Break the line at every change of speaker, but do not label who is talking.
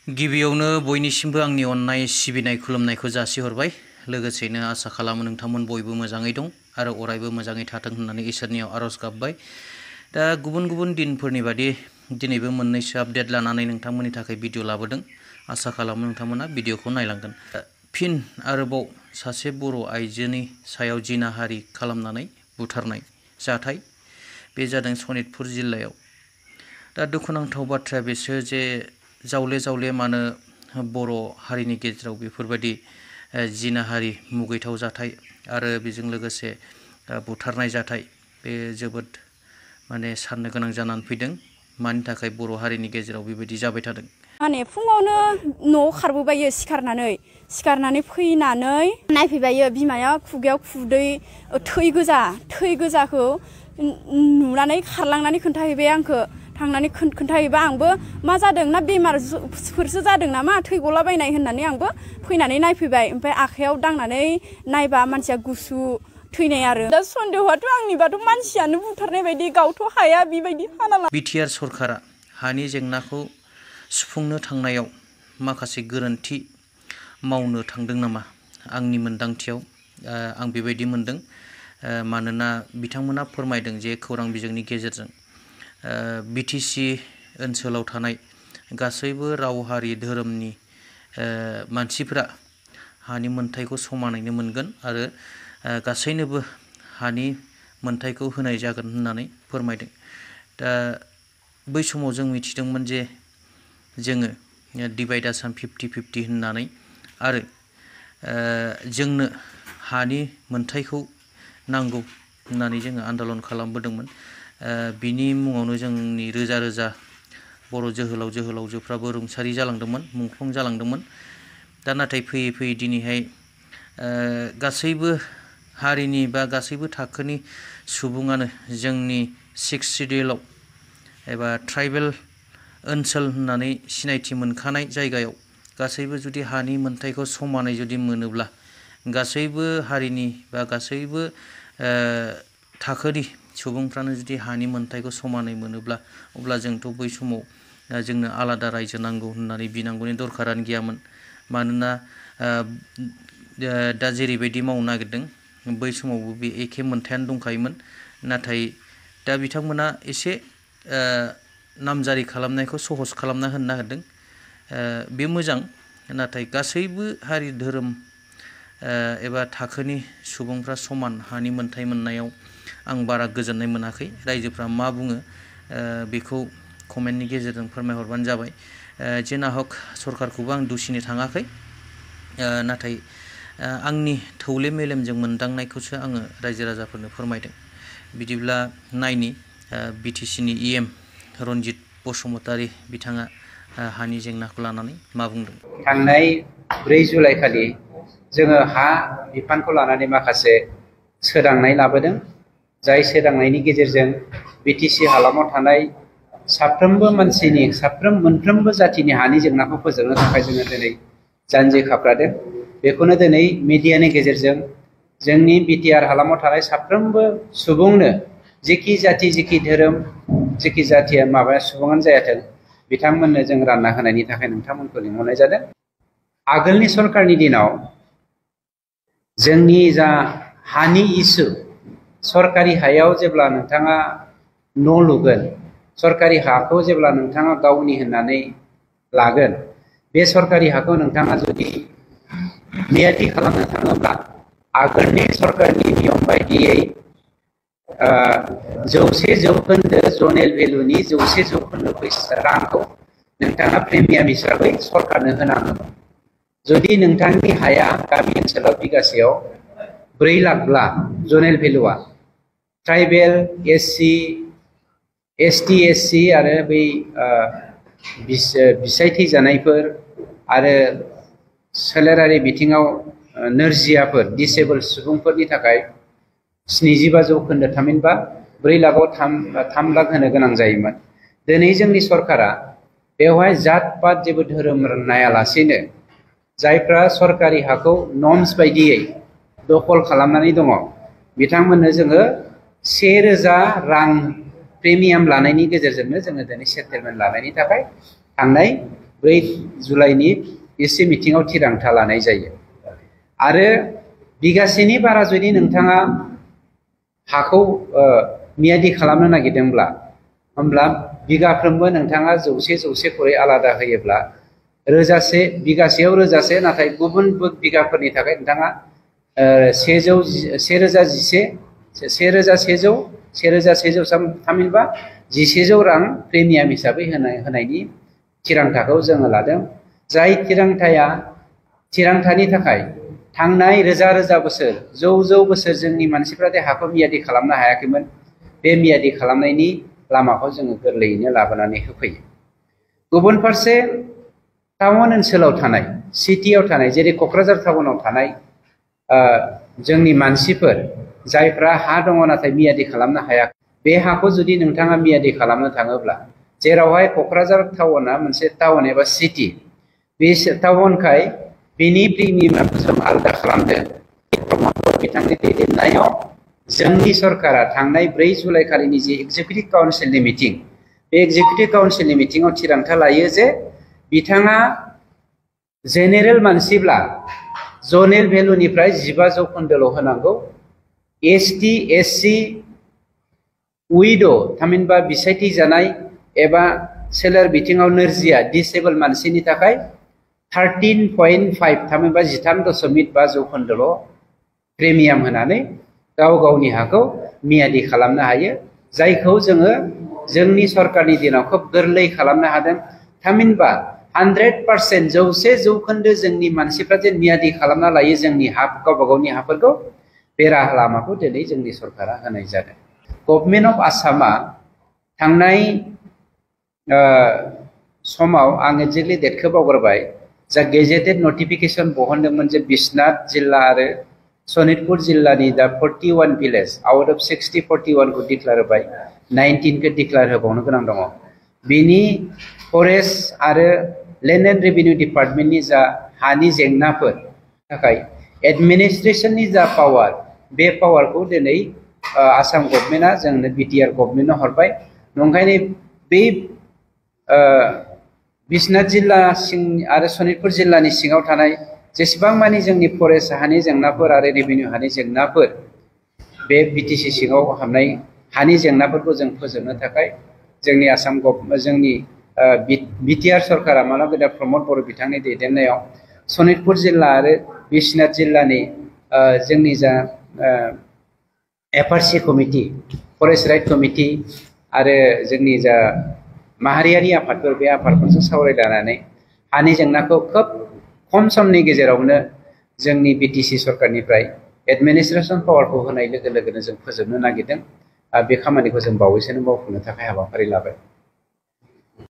गिबियावनो बयनिसिमबो आंनि अननाय सिबिनाय खुलुमनायखौ जासिहरबाय। लोगोसेनो आसा खालामो नोंथांमोन बयबो मोजाङै दं आरो अरायबो मोजाङै थाथों होननानै इसोरनियाव आरज गाबबाय। दा गुबुन गुबुन दिनफोरनि बादि दिनैबो मोननैसो आपडेट लानानै नोंथांमोननि थाखाय भिडिअ लाबोदों। आसा खालामो नोंथांमोना भिडिअखौ नायलांगोन। फिन आरोबाव सासे बर' आइजोनि सायाव जिनाहारि खालामनानै बुथारनाय जाथाय बे जादों सनितपुर जिल्लायाव। दा दुखुनांथाव बाथ्राया बेसो जे जावले जावले मानो बर' हारिनि गेजेराव बेफोरबायदि जिनाहारि मुगैथाव जाथाय आरो बेजों लोगोसे बुथारनाय जाथाय बे जोबोद माने साननो गोनां जानानै फैदों। मानि थाखाय बर' हारिनि गेजेराव बेबायदि जाबाय थादों।
माने फुङावनो न'आव खारबोबायो सिखारनानै फैनानै नायफैबायो बिमाया खुगायाव थै गोजाखौ नुनानै खारलांनानै खोन्थाहैबाय आंखो। थांनानै खोन्थाहैबा आंबो मा जादों ना बेमारफोरसो जादों नामा थै गलाबायनाय होननानै आंबो फैनानै नायफैबाय। ओमफ्राय आखायाव दांनानै नायबा मानसिया गुसु थैनाय आरो। दा सन्देहआथ' आंनिबाथ' मानसियानो बुथारनाय बायदि गावथ' हाया बेबायदि हाना ला।
बिटिआर सरकारा हानि जेंनाखौ सुफुंनो थांनायाव माखासे गोरोन्थि मावनो थांदों नामा? आंनि मोनदांथियाव आं बेबायदि मोनदों। मानोना बिथांमोना फोरमायदों जे खौरां बिजोंनि गेजेरजों बिटिसि ओनसोलाव थानाय गासैबो राव हारि धोरोमनि मानसिफोरा हानि मोनथायखौ समानैनो मोनगोन आरो गासैनोबो हानि मोनथायखौ होनाय जागोन होननानै फोरमायदों। दा बै समाव जों मिथिदोंमोन जे जोङो डिभाइड आसाम 50-50 होननानै आरो जोंनो हानि मोनथायखौ नांगौ होननानै जोङो आन्दालन खालामबोदोंमोन। बिनि मुङावनो जोंनि रोजा रोजा बर' जोहोलावजोफ्राबो रुंसारि जालांदोंमोन, मुंख्लं जालांदोंमोन। दा नाथाय फैयै फैयै दिनैहाय गासैबो हारिनि बा गासैबो थाखोनि सुबुङानो जोंनि 6 सिडिउलाव एबा ट्राइबेल ओनसोल होननानै सिनायथि मोनखानाय जायगायाव गासैबो जुदि हानि मोनथायखौ समानै जुदि मोनोब्ला, गासैबो हारिनि बा गासैबो थाखोनि सुबुंफ्रानो जुदि हानि मोनथायखौ समानै मोनोब्ला, अब्ला जोंथ' बै समाव जोंनो आलादा रायजो नांगौ होननानै बिनांगौनि दरखारानो गैयामोन। मानोना दा जेरैबायदि मावनो नागिरदों बै समावबो बे एखे मोनथायानो दंखायोमोन। नाथाय दा बिथांमोना एसे नामजारि खालामनायखौ सहस खालामना होनो नागिरदों। बे मोजां, नाथाय गासैबो हारि धोरोम एबा थाखोनि सुबुंफ्रा समान हानि मोनथाय मोननायाव आं बारा गोजोननाय मोनाखै। रायजोफ्रा मा बुङो बेखौ कमेन्टनि गेजेरजों फोरमायहरबानो जाबाय। जेना हक सरकारखौबो आं दुसिनो थाङाखै, नाथाय आंनि थौले मेलेमजों मोनदांनायखौसो आङो रायजो राजाफोरनो फोरमायदों। बिदिब्ला नायनि बिटिसिनि इएम रन्जित बसुमतारी बिथाङा हानि जेंनाखौ लानानै मा बुंदों।
थांनाय 4 जुलाइ खालि जोङो हा बिफानखौ लानानै माखासे सोदांनाय लाबोदों। जाय सोदांनायनि गेजेरजों बिटिसि हालामाव थानाय साफ्रोमबो मानसिनि मोनफ्रोमबो जाथिनि हानि जेंनाखौ फोजोबनो थाखाय जोङो दिनै जानजि खाफ्रादों। बेखौनो दिनै मिडियानि गेजेरजों जोंनि बिटिआर हालामाव थानाय साफ्रोमबो सुबुंनो जेखि जाथि जेखि धोरोम जेखि जाथिया सुबुङानो जायाथों बिथांमोननो जों रानना होनायनि थाखाय नोंथांमोनखौ लिंहरनाय जादों। आगोलनि सरकारनि दिनाव जोंनि जा हानि इसु, सरकारि हायाव जेब्ला नोंथाङा न' लुगोन, सरकारि हाखौ जेब्ला नोंथाङा गावनि होननानै लागोन, बे सरकारि हाखौ नोंथाङा जुदि मियादि खालामनो थाङोब्ला आगोलनि सरकारनि नियम बायदियै 100% जनेल भेलुनि 100% फैसा रांखौ नोंथाङा प्रिमियाम हिसाबै सरकारनो होनांगोन। जुदि नोंथांनि हाया गामि ओनसोलाव बिगासेयाव 4 लाखब्ला जनेल भेलुआ ट्राइबेल, एससि, एसटि, एससि आरो बै बिसाय थैजानायफोर आरो सोलेरारि बिथिङाव नोरजियाफोर दिसेबोल सुबुंफोरनि थाखाय 75% थामहिनबा 4 लाखआव 3 लाख होनो गोनां जायोमोन। दिनै जोंनि सरकारा बेवहाय जात पात जेबो धोरोम नायालासेनो जायफ्रा सरकारि हाखौ नर्म्स बायदियै दखल खालामनानै दङ, बिथांमोननो जोङो 1000 रां प्रिमियाम लानायनि गेजेरजोंनो जोङो दिनै सेटेलमेन्ट लानायनि थाखाय थांनाय 4 जुलाइनि इसे मिटिङाव थिरांथा लानाय जायो। आरो बिगासेनि बारा जुदि नोंथाङा हाखौ मियादि खालामनो नागिरदोंब्ला होमब्ला बिगाफ्रोमबो नोंथाङा 100 खरै आलादा होयोब्ला रोजासे बिगासेयाव रोजासे, नाथाय गुबुन बिगाफोरनि थाखाय नोंथाङा 1100 थामहिनबा 1100 रां प्रिमियाम हिसाबै होनायनि थिरांथाखौ जोङो लादों। जाय थिरांथानि थाखाय थांनाय रोजा रोजा बोसोर जौ बोसोर जोंनि मानसिफ्रा दे हाखौ मियादि खालामनो हायाखैमोन, बे मियादि खालामनायनि लामाखौ जोङो गोरलैयैनो लाबोनानै होफैयो। गुबुन फारसे टाउन ओनसोलाव थानाय, सिटियाव थानाय, जेरै क'क्राझार टाउनाव थानाय जोंनि मानसिफोर जायफ्रा हा दङ नाथाय मियादि खालामनो हायाखै, बे हाखौ जुदि नोंथाङा मियादि खालामनो थाङोब्ला जेरावहाय क'क्राझार टाउना मोनसे टाउन एबा सिटि, बे टाउनखाय बेनि प्रिमियामखौ जों आलादा खालामदों। बिथांनि दैदेननायाव जोंनि सरकारा थांनाय 4 जुलाइ खालिनि जि एग्जिकिउटिभ काउन्सिलनि मिटिं, बे एग्जिकिउटिभ काउन्सिलनि मिटिङाव थिरांथा लायो जे बिथाङा जेनेरेल मानसिब्ला जनेल भेलुनिफ्राय 15% होनांगौ, एसटि एससि उइड' थामहिनबा बिसायथि जानाय एबा सोलेर बिथिङाव नोरजिया दिसेबल मानसिनि थाखाय 13.5 थामहिनबा 13.5% प्रिमियाम होनानै गावनि हाखौ मियादि खालामनो हायो। जायखौ जोङो जोंनि सरकारनि दिनाव खोब गोरलै खालामनो हादों। थामहिनबा 100% 100% जोंनि मानसिफ्रा जे मियादि खालामना लायो जोंनि गावबा गावनि हाफोरखौ, बे राहा लामाखौ दिनै जोंनि सरकारा होनाय जादों। गभर्नमेन्ट अफ आसामा थांनाय समाव आं एक्जेक्टलि डेटखौ बावगारबाय, जा गेजेटेड नटिफिकेसन बहनदोंमोन जे बिश्वनाथ जिल्ला आरो सनितपुर जिल्लानि दा 41 भिलेज आउट अफ 60 41 खौ डिक्लेयार होबाय, 19 खौ डिक्लेयार होबावनो गोनां दङ। बिनि फरेस्ट आरो लेन्ड एन्ड रेभिनिउ डिपार्टमेन्टनि जा हानि जेंनाफोर थाखाय एडमिनिस्ट्रेशननि जा पावार, बे पावारखौ दिनै आसाम गभर्नमेन्टआ जोंनो बिटिआर गभर्नमेन्टनो हरबाय। नंखायनो बे बिश्वनाथ जिल्ला आरो सनितपुर जिल्लानि सिङाव थानाय जेसेबां मानि जोंनि फरेस्ट हानि जेंनाफोर आरो रेभिनिउ हानि जेंनाफोर, बे बिटिसि सिङाव हाबनाय हानि जेंनाफोरखौ जों फोजोबनो थाखाय जोंनि जोंनि बिटिआर सरकारा मानब गेदा प्रमद बर' बिथांनि दैदेननायाव सनितपुर जिल्ला आरो बिश्वनाथ जिल्लानि जोंनि जा एफआरसि कमिटि, फरेस्ट राइट कमिटि आरो जोंनि जा माहारियारि आफादफोर, बे आफादफोरजों सावरायलायनानै हानि जेंनाखौ खोब खम समनि गेजेरावनो जोंनि बिटिसि सरकारनिफ्राय एडमिनिस्ट्रेसन पावारखौ होनाय लोगो लोगोनो जों फोजोबनो नागिरदों। बे खामानिखौ जों बावैसोनो मावफुंनो थाखाय हाबाफारि लाबाय।